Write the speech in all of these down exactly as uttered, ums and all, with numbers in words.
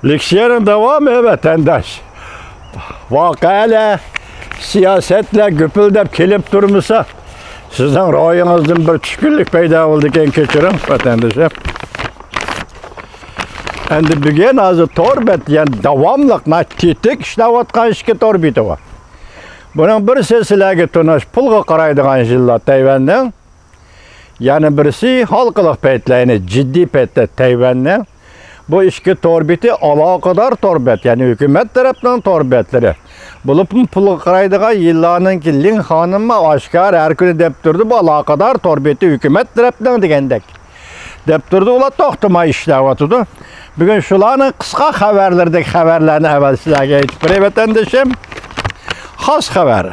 لېكسىيەنىڭ داۋامى، ۋەتەنداش. ۋەقەلەر، سىياسەتلەر گۈپۈلدەپ كېلىپ تۇرمىسا، سىزنىڭ روھىڭىزدىن بىر چۈشكۈنلۈك پەيدا بولىدىكەن، كەچۈرۈڭ، ۋەتەندىشىم. ئەمدى بۈگۈن ھازىر تور بەت، يەنى داۋاملىق، ناھايىتى تېتىك ئىشلەۋاتقان ئىككى تور بېتى بار. بۇنىڭ بىرسى سىلەرگە تونۇش، پۇلغا قارايدىغان يىللار تەيۋەننىڭ. يەنە بىرسى ھالقىلىق پەيتلەر، يەنى جىددىي پەيتلەر تەيۋەننىڭ. بۇ ئىككى تور بېتى ئالاقىدار تور بەت، يەنى ھۆكۈمەت تەرەپنىڭ تور بەتلىرى. بولۇپمۇ پۇلغا قارايدىغان يىللارنىڭكى لىڭ خانىممۇ ئاشكارا ھەر كۈنى دەپ تۇرىدۇ، بۇ ئالاقىدار تور بېتى ھۆكۈمەت تەرەپنىڭ دېگەندەك. دەپ تۇرىدۇ، ئۇلار توختىماي ئىشلەۋاتىدۇ. بۈگۈن شۇلارنىڭ قىسقا خەۋەرلىرىدەك خەۋەرلەرنى ئەۋەل سىلەرگە ئېيتىپ بېرەي، ۋەتەندىشىم. خاس خەۋەر.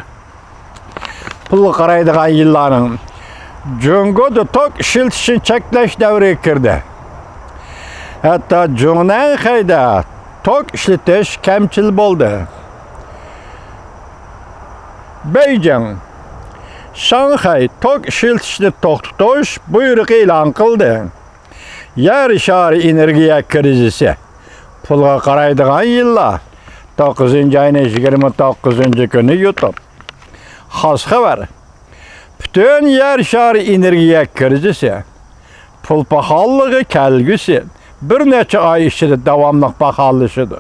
پۇلغا قارايدىغان يىللارنىڭ جۇڭگودا توك ئىشلىتىشنى چەكلەش دەۋرىگە كىردى. ھەتتا جۇڭنەنخەيدە توك ئىشلىتىش كەمچىل بولدى. بېيجىڭ، شاڭخەي توك ئىشلىتىشنى توختىتىش بۇيرۇقى ئېلان قىلدى. يەر شارى ئېنېرگىيە كىرىزىسى. پۇلغا قارايدىغان يىللار. توققۇزىنچى ئاينىڭ يىگىرمە توققۇزىنچى كۈنى يۇتۇپ. خاس خەۋەر. پۈتۈن يەر شارى ئېنېرگىيە كىرىزىسى. پۇل پاخاللىقى كەلگۈسى بىر نەچچە ئاي ئىچىدە داۋاملىق پاخاللىشىدۇ.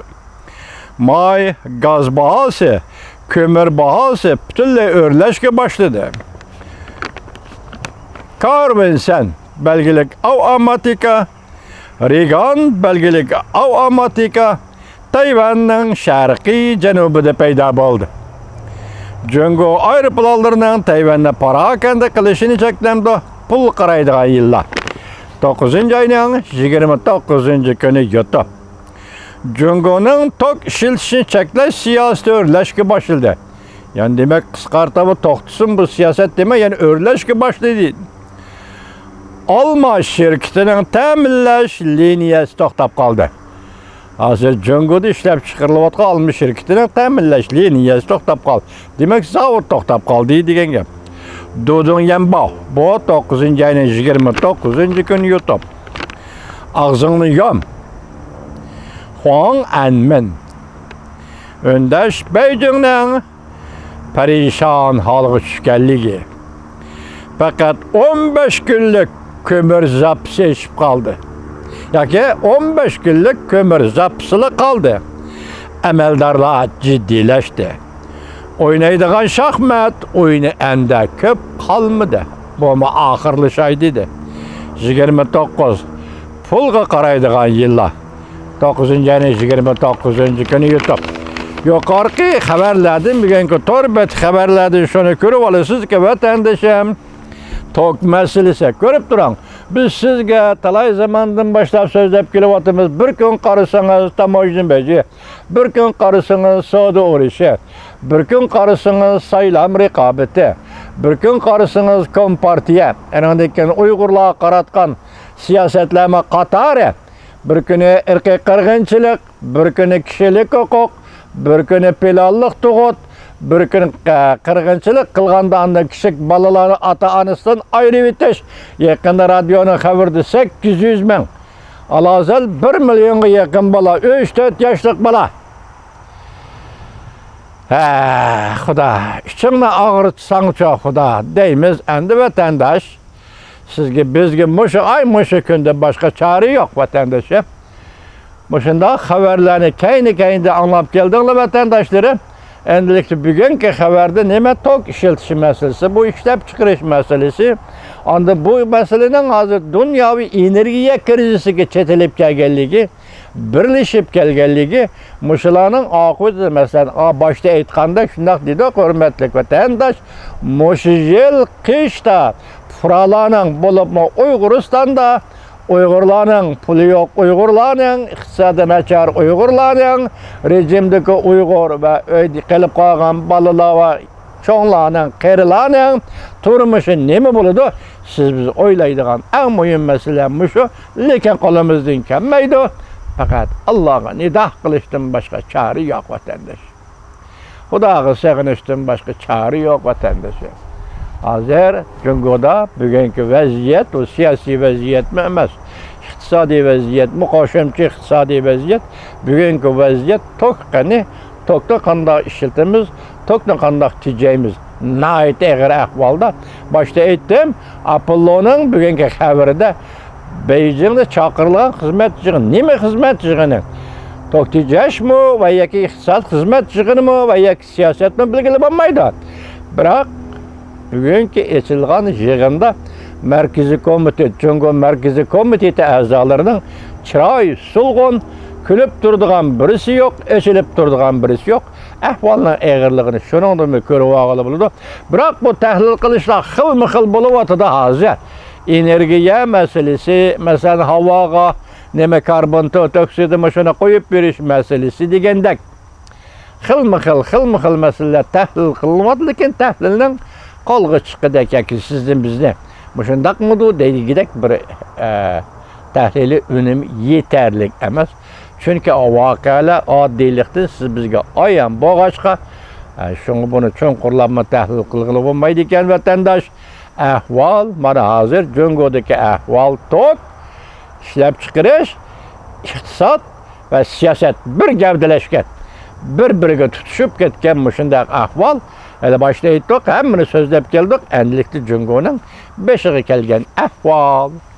ماي، گاز باھاسى، كۆمۈر باھاسى پۈتۈنلەي ئۆرلەشكە باشلىدى. كارۋىن سەن بەلگىلىك ئاۋ ئاماتىكا، رىگان بەلگىلىك ئاۋ ئاماتىكا، تەيۋەننىڭ شەرقىي جەنۇبىدا پەيدا بولدى. جۇڭگو ئايروپىلانلىرىنىڭ تەيۋەننى پاراكەندە قىلىشىنى چەكلەمدۇ، پۇل قارايدىغان يىللار. توققۇزىنچى ئاينىڭ يىگىرمە توققۇزىنچى كۈنى يۇتۇپ. جۇڭگونىڭ توك ئىشلىتىشنى چەكلەش سىياسىتى ئۆرلەشكە باشلىدى. يەنى دېمەك، قىسقارتىپ توختىسۇن بۇ سىياسەت دېمەي، يەنە ئۆرلەشكە باشلىدى. ئالما شىركىتىنىڭ تەمىنلەش لىنىيەسى توختاپ قالدى. ھازىر جۇڭگودا ئىشلەپچىقىرىلىۋاتقان ئالما شىركىتىنىڭ تەمىنلەش لىنىيەسى توختاپ قالدى. دېمەك، زاۋۇت توختاپ قالدى دېگەن گەپ. دۇدۇڭ يەنباۋ، بۇ توققۇزىنچى ئاينىڭ يىگىرمە توققۇزىنچى كۈنى يۇتۇپ. ئاغزىڭنى يۇم. خۇاڭ ئەنمىن. ئۈندەش بېيجىڭنىڭ پەرىشان ھالغا چۈشكەنلىكى، پەقەت ئون بەش كۈنلۈك كۆمۈر زاپىسى ئېشىپ قالدى. ياكى ئون بەش كۈنلۈك كۆمۈر زاپىسىلا قالدى. ئەمەلدارلار جىددىيلەشتى. ئوينايدىغان شاھمات ئويۇنى ئەمدى كۆپ قالمىدى. بۇمۇ ئاخىرلىشاي دېدى. يىگىرمە توققۇز. پۇلغا قارايدىغان يىللار. توققۇزىنچى ئاينىڭ يىگىرمە توققۇزىنچى كۈنى يۇتۇپ. يۇقىرىقى خەۋەرلەردىن، بۈگۈنكى تور بەت خەۋەرلەردىن شۇنى كۆرۈپ ئالىسىزكى، ۋەتەندىشىم، توك مەسىلىسى. كۆرۈپ تۇرۇڭ، بىز سىزگە تالاي زاماندىن باشلاپ سۆزلەپ كېلىۋاتىمىز. بىر كۈن قارىسىڭىز، تاموژنا بېجى، بىر كۈن قارىسىڭىز، سودا ئۇرۇشى، بىر كۈن قارىسىڭىز، سايلام رىقابىتى، بىر كۈن قارىسىڭىز، كومپارتىيە، ئېنىڭدىن كېيىن ئۇيغۇرلارغا قاراتقان سىياسەتلەرمۇ قاتارى، بىر كۈنى ئىرقىي قىرغىنچىلىق، بىر كۈنى كىشىلىك ھوقۇق، بىر كۈنى پىلانلىق تۇغۇت، بىر كۈنى، ئە، قىرغىنچىلىق قىلغاندا ئاندىن كىچىك بالىلارنى ئاتا-ئانىسىدىن ئايرىۋېتىش. يېقىندا رادىيونىڭ خەۋىرىدە سەككىز يۈز مىڭ، ئالازەل بىر مىليونغا يېقىن بالا، ئۈچ، تۆت ياشلىق بالا. ھە، خۇدا، ئىچىڭنى ئاغرىتساڭچۇ خۇدا دەيمىز ئەمدى ۋەتەنداش. سىزگە، بىزگە مۇشۇ ئاي، مۇشۇ كۈندە باشقا چارە يوق، ۋەتەندىشىم. مۇشۇنداق خەۋەرلەرنى كەينى-كەينىدىن ئاڭلاپ كەلدىڭلار، ۋەتەنداشلىرىم. ئەمدىلىكتە بۈگۈنكى خەۋەردە نېمە؟ توك ئىشلىتىش مەسىلىسى، بۇ ئىشلەپچىقىرىش مەسىلىسى. ئاندىن بۇ مەسىلىنىڭ ھازىر دۇنياۋى ئېنېرگىيە كىرىزىسىگە چېتىلىپ كەلگەنلىكى، بىرلىشىپ كەلگەنلىكى، مۇشۇلارنىڭ ئاقىۋىتى، مەسىلەن، ئا، باشتا ئېيتقاندەك، شۇنداق دېدۇق، ھۆرمەتلىك ۋەتەنداش، مۇشۇ يىل قىشتا پۇقرالارنىڭ، بولۇپمۇ ئۇيغۇرىستاندا ئۇيغۇرلارنىڭ، پۇلى يوق ئۇيغۇرلارنىڭ، ئىقتىسادى ناچار ئۇيغۇرلارنىڭ، رېجىمدىكى ئۇيغۇر ۋە ئۆيدە قېلىپ قالغان بالىلار ۋە چوڭلارنىڭ، قېرىلارنىڭ تۇرمۇشى نېمە بولىدۇ؟ سىز، بىز ئويلايدىغان ئەڭ مۇھىم مەسىلە مۇشۇ. لېكىن قولىمىزدىن كەلمەيدۇ. پەقەت ئاللاغا نىدا قىلىشتىن باشقا چارە يوق، ۋەتەنداش. خۇداغا سېغىنىشتىن باشقا چارە يوق، ۋەتەندىشىم. ھازىر جۇڭگودا بۈگۈنكى ۋەزىيەت، ئۇ سىياسىي ۋەزىيەتمۇ ئەمەس، ئىقتىسادىي ۋەزىيەت، مۇقىمچى ئىقتىسادىي ۋەزىيەت، بۈگۈنكى ۋەزىيەت توك قېنى، توكنى قانداق ئىشلىتىمىز، توكنى قانداق تېجەيمىز، ناھايىتى ئېغىر ئەھۋالدا. باشتا ئېيتتىم، ئاپوللونىڭ بۈگۈنكى خەۋىرىدە بېيجىڭدا چاقىرىلغان خىزمەت يىغىنى. نېمە خىزمەت يىغىنى؟ توك تېجەشمۇ ۋە ياكى ئىقتىساد خىزمەت يىغىنىمۇ ۋە ياكى سىياسەتمۇ بىلگىلى بولمايدۇ. بىراق، بۈگۈنكى ئېچىلغان يىغىندا مەركىزىي كومىتېت، جۇڭگو مەركىزىي كومىتېتى ئەزالىرىنىڭ چىرايى سولغۇن، كۈلۈپ تۇرىدىغان بىرسى يوق، ئېچىلىپ تۇرىدىغان بىرسى يوق. ئەھۋالنىڭ ئېغىرلىقىنى شۇنىڭدىنمۇ كۆرۈۋالغىلى بولىدۇ. بىراق بۇ تەھلىل قىلىشلار خىلمۇ خىل بولۇۋاتىدۇ ھازىر. ئېنېرگىيە مەسىلىسى، مەسىلەن، ھاۋاغا نېمە كاربون تو-، توكسىدى، مۇشۇنى قويۇپ بېرىش مەسىلىسى دېگەندەك. خىلمۇ خىل، خىلمۇ خىل مەسىلىلەر تەھلىل قىلىنىۋاتىدۇ، لېكىن تەھلىلنىڭ قولغا چىققۇدەك ياكى سىزنى بىزنى مۇشۇنداقمىدۇ دەيدىغۇدەك بىر، ئە، تەھلىلىي ئۈنۈم يېتەرلىك ئەمەس. چۈنكى ۋەقەلەر ئاددىيلىقتىن سىز بىزگە ئايان بولغاچقا، ئە، شۇڭا بۇنى چوڭقۇرلاممۇ تەھلىل قىلغىلى بولمايدىكەن، ۋەتەنداش. ئەھۋال، مانا ھازىر جۇڭگودىكى ئەھۋال توك، ئىشلەپچىقىرىش، ئىقتىساد ۋە سىياسەت بىر گەۋدىلەشكەن، بىر-بىرىگە تۇتىشىپ كەتكەن مۇشۇنداق ئەھۋال. ھېلى باشتا ئېيتتۇق، ھەممىنى سۆزلەپ كەلدۇق، ئەمدىلىكتە جۇڭگونىڭ بېشىغا كەلگەن ئەھۋال.